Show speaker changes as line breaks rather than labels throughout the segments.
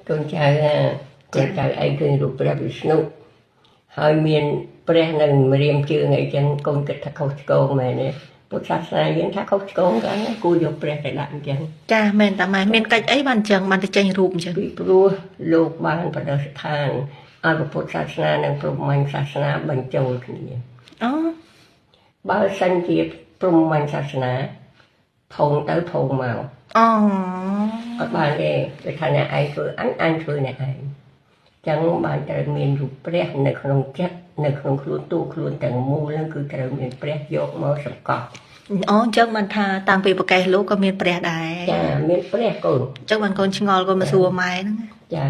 កូនចៅកូនចៅឯងឃើញរូបព្រះវិស្ណុហើយមានព្រះនៅម្រាមជើងអីចឹងកូនគិតថាខុសឆ្គងមែនទេពុទ្ធសាសនាយើងថាខុសឆ្គងកាលណាគួរយកព្រះទៅដាក់អញ្ចឹង
ចាមែនតាម៉ែមានកិច្ចអីបានអញ្ចឹងបានទៅចេញរូបអញ្ចឹង
ពីព្រោះលោកបានបដិស្ថានឲ្យពុទ្ធសាសនានិងព្រហ្មញ្ញសាសនាបញ្ចូលគ្នា
អូ
បើសិនជាព្រហ្មញ្ញសាសនាផងទៅផងមក
អូ
អត់បានទេគឺថាអ្នកឯងធ្វើអញអញធ្វើអ្នកឯងចឹងបានត្រូវមានរូបព្រះនៅក្នុងចិត្តនៅក្នុងខ្លួនតួខ្លួនទាំងមូលហ្នឹងគឺត្រូវមានព្រះយកមកសង្កត់
អូអញ្ចឹងបានថាតាំងពីប្រកេសលោកក៏មានព្រះដែរ
ចាមានព្រះកូន
អញ្ចឹងបានកូនឆ្ងល់កូនមកសួរម៉ែហ្នឹង
ចា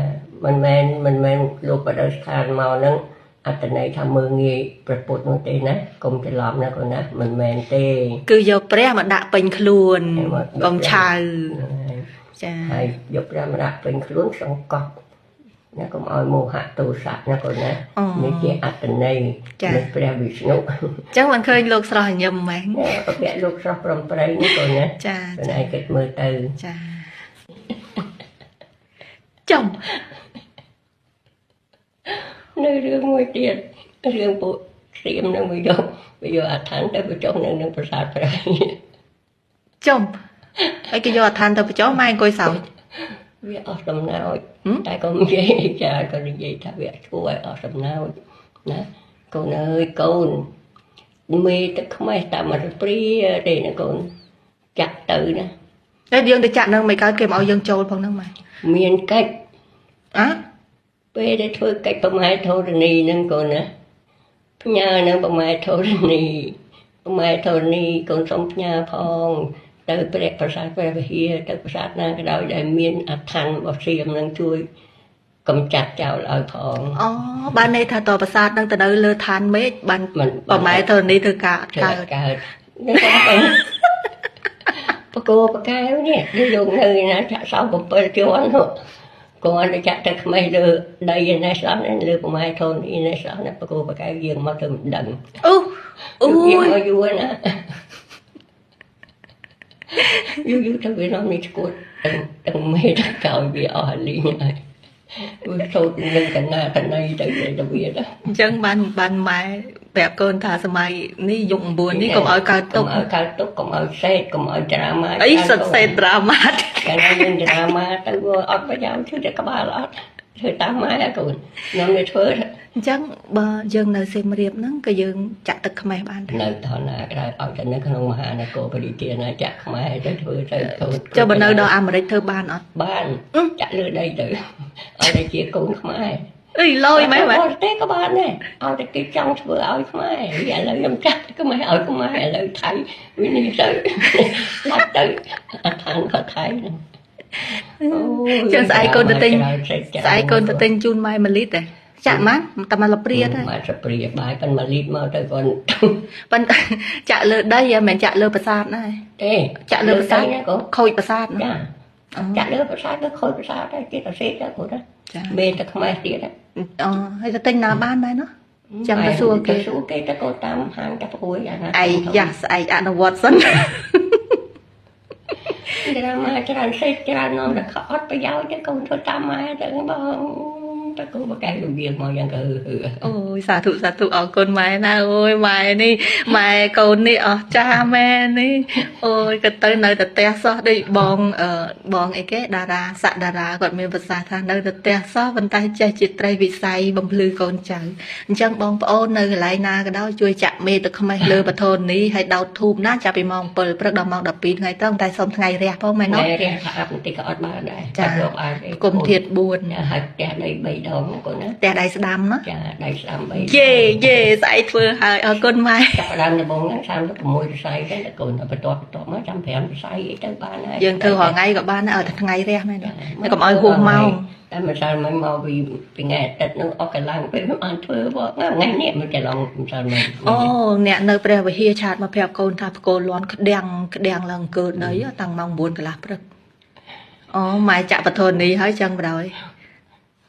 មិនមែនមិនមែនលោកបដិស្ថានមកហ្នឹងអត្តន័យថាមើងងាយព្រះពុទ្ធនោះទេណាកុំច្រឡំណាកូនណាមិនមែនទេ
គឺយកព្រះមកដាក់ពេញខ្លួនកុំឆៅចា
ហើយយកព្រះមកដាក់ពេញខ្លួនសង្កត់ណាកុំឲ្យមោហៈទោសៈណាកូនណានេះជាអត្តន័យនៃព្រះវិស្ណុ
អញ្ចឹងបានឃើញលោកស្រស់ញឹមមែន
ប្រភពលោកស្រស់ប្រំប្រៃនេះកូនណា
ចា
កូនឯងគិតមើលទៅ
ចាចំ
នៅរឿងមួយទៀតរឿងពួកស្រៀមនឹងវាយកវាយកអដ្ឋានទៅបញ្ចុះនៅនឹងប្រាសាទព្រះ
ចំហើយគេយកអដ្ឋានទៅបញ្ចុះម៉ែអង្គុយសោច
វាអស់សំណោចតែកុំនិយាយចាក៏និយាយថាវាធ្វើឲ្យអស់សំណោចណាកូនអើយកូនមេទឹកខ្មេះតាមមកព្រាទេណាកូនចាក់ទៅណា
តែយើងទៅចាក់នឹងមិនកើតគេមកឲ្យយើងចូលផងហ្នឹងម៉ែ
មានកិច្ច
អា
ពេលដែលធ្វើកិច្ចប្រម៉ែធរណីហ្នឹងកូនណាផ្ញើនឹងប្រម៉ែធរណីប្រម៉ែធរណីកូនសុំផ្ញើផងទៅព្រះប្រាសាទព្រះវិហារទៅប្រាសាទណាក៏ដោយដែលមានអដ្ឋានរបស់សៀមនឹងជួយកំចាត់ចោលឲ្យផង
អូបានន័យថាតប្រាសាទនឹងទៅនៅលើឋានមេឃបានប្រម៉ែធរណីធ្វើការ
កើតកើតនឹងទៅបកោបកែវនេះយកនៅណាចាក់សោ7ជាន់នោះគាត់ទៅចាក់ទឹកខ្មេះលើដីឯនេះសោះលើប្រម៉ែធននេះសោះណាបកោបកែវយើងមកទៅមិនដឹង
អូអូ
យយូរណាយូរយូរទៅវានាំនេះឈួតទាំងទាំងមេទាំងក្រោយវាអស់លីងហើយវាសូត្រនឹងកណាកណីទៅទៅវាទៅ
អញ្ចឹងបានបានម៉ែប្រាប់កូនថាសម័យនេះយុគ9នេះកុំឲ្យកើតទុក
កុំឲ្យកើតទុកកុំឲ្យសេកកុំឲ្យត្រាម៉ា
អីសិតសេតត្រាម៉ា
កាលណាយើងត្រាម៉ាទៅវាអត់ប្រយោជន៍ធ្វើតែក្បាលអត់ធ្វើតាមម៉ែកូនខ្ញុំនេះធ្វើ
អញ្ចឹងបើយើងនៅសៀមរាបហ្នឹងក៏យើងចាក់ទឹកខ្មេះបានដែរ
នៅឋានណាក៏ដោយឲ្យតែនៅក្នុងមហានគរប្រជាជាណាចាក់ខ្មែរទៅធ្វើទៅកូន
ចុះបើនៅដល់អាមេរិកធ្វើបានអត់
បានចាក់លើដីទៅឲ្យតែជាកូនខ្មែរ
អីលយមែន
មែនទេក៏បានដែរឲ្យតែគេចង់ធ្វើឲ្យខ្មែរឥឡូវខ្ញុំចាក់ខ្មែរឲ្យខ្មែរឥឡូវថៃវិញនេះទៅឡាត់ទៅអដ្ឋានក៏ថៃហ្នឹង
អូចឹងស្អែកកូនទៅទិញស្អែកកូនទៅទិញជូនម៉ែ1លីត្រទេចាក់ម៉ាតែមកលព្រាទេ
មកព្រាបាយប៉ុន1លីត្រមកទៅគាត់
ប៉ុនចាក់លើដីហ៎មិនចាក់លើប្រាសាទណា
ទេ
ចាក់លើប្រាសាទខូចប្រាសាទ
ចាចាក់លើប្រាសាទទៅខូចប្រាសាទដែរគេទៅសេកទៅគាត់
ចា
មានតែខ្មែរទៀត
អូហើយទៅទិញណាបានមែនណោះចាំទៅសួរគេ
សួរគេទៅកូនតាមហាងចាប់ព្រួយអាណា
អីយ៉ាស្អែកអនុវត្តសិន
ត្រាម៉ាច្រើនសេកច្រើននាំតែអត់ប្រយោជន៍ទេកូនធ្វើតាមម៉ែទៅបងតកូបកែលៀងមកយ៉ាងក៏
អូយសាធុសាធុអរគុណម៉ែណាអូយម៉ែនេះម៉ែកូននេះអស់ចាម៉ែនេះអូយក៏ទៅនៅតែផ្ទះសោះដូចបងបងអីគេតារាស័កតារាគាត់មានប្រសាសន៍ថានៅតែផ្ទះសោះប៉ុន្តែចេះជាត្រីវិស័យបំភ្លឺកូនចៅអញ្ចឹងបងប្អូននៅកន្លែងណាក៏ដោយជួយចាក់មេទឹកខ្មេះលើបធននេះហើយដោតធូបណាចាប់ពីម៉ោង7ព្រឹកដល់ម៉ោង12ថ្ងៃត្រង់តែសុំថ្ងៃរះផងម៉ែណោះ
ថ្ងៃរះថាអាប់បន្តិចក៏អត់បានដែរ
ចាគុំធាត4
ហើយផ្ទះដី3ដងណាកូនណា
ផ្ទះដៃស្ដាំណា
ចាដៃស្ដាំ3
យេយេស្អែកធ្វើហើយអរគុណម៉ែ
ចាប់ដើមដំបូងហ្នឹង36សរសៃទៅកូនបន្ទាប់បន្ទាប់មកចាំ5សរសៃអីទៅបានហើយ
យើងធ្វើរាល់ថ្ងៃក៏បានដែរឲ្យតែថ្ងៃរះមែនតែកុំឲ្យហួសម៉ោង
តែម្សិលមិញមកពីពីថ្ងៃអាទិត្យនោះអស់កម្លាំងពេលមិនបានធ្វើផងថ្ងៃនេះមិនច្រឡំម្សិលមិញ
អូអ្នកនៅព្រះវិហារឆាតមកប្រាប់កូនថាផ្គរលាន់ក្តាំងក្តាំងឡើងអង្គើដីតាំងម៉ោង9កន្លះព្រឹកអូម៉ែចាក់បធននេះហើយចឹងបណ្ដោយ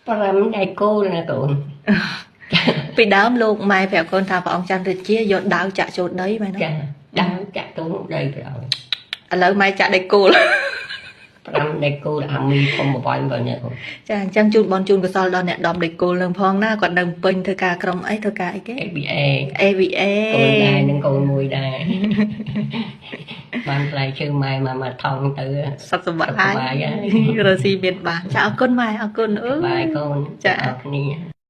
5ដៃគោលណាកូន
ពីដើមលោកម៉ែប្រាប់កូនថាព្រះអង្គច័ន្ទរាជាយកដាវចាក់ចូលដីមែនទេ
ចាដាវចាក់ចូលដីបណ្ដោយ
ឥឡូវម៉ែចាក់ដីគោល
5ដេកគោលអាមីធំបវ៉ាញ់បងនេះអូន
ចាអញ្ចឹងជូនបនជូនកុសលដល់អ្នកដំដេកគោលនឹងផងណាគាត់នៅពេញធ្វើការក្រុមអីធ្វើការអីគេ
ABA
AVA
កូនដែរនិងកូនមួយដែរបានផ្លែឈើម៉ែមកមកថងទៅ
សុខសប្បាយ
សុខសប្បាយហើយ
រស់ស៊ីមានបានចាអរគុណម៉ែអរគុណអើ
បាយកូន
ចា
អរគ្នា។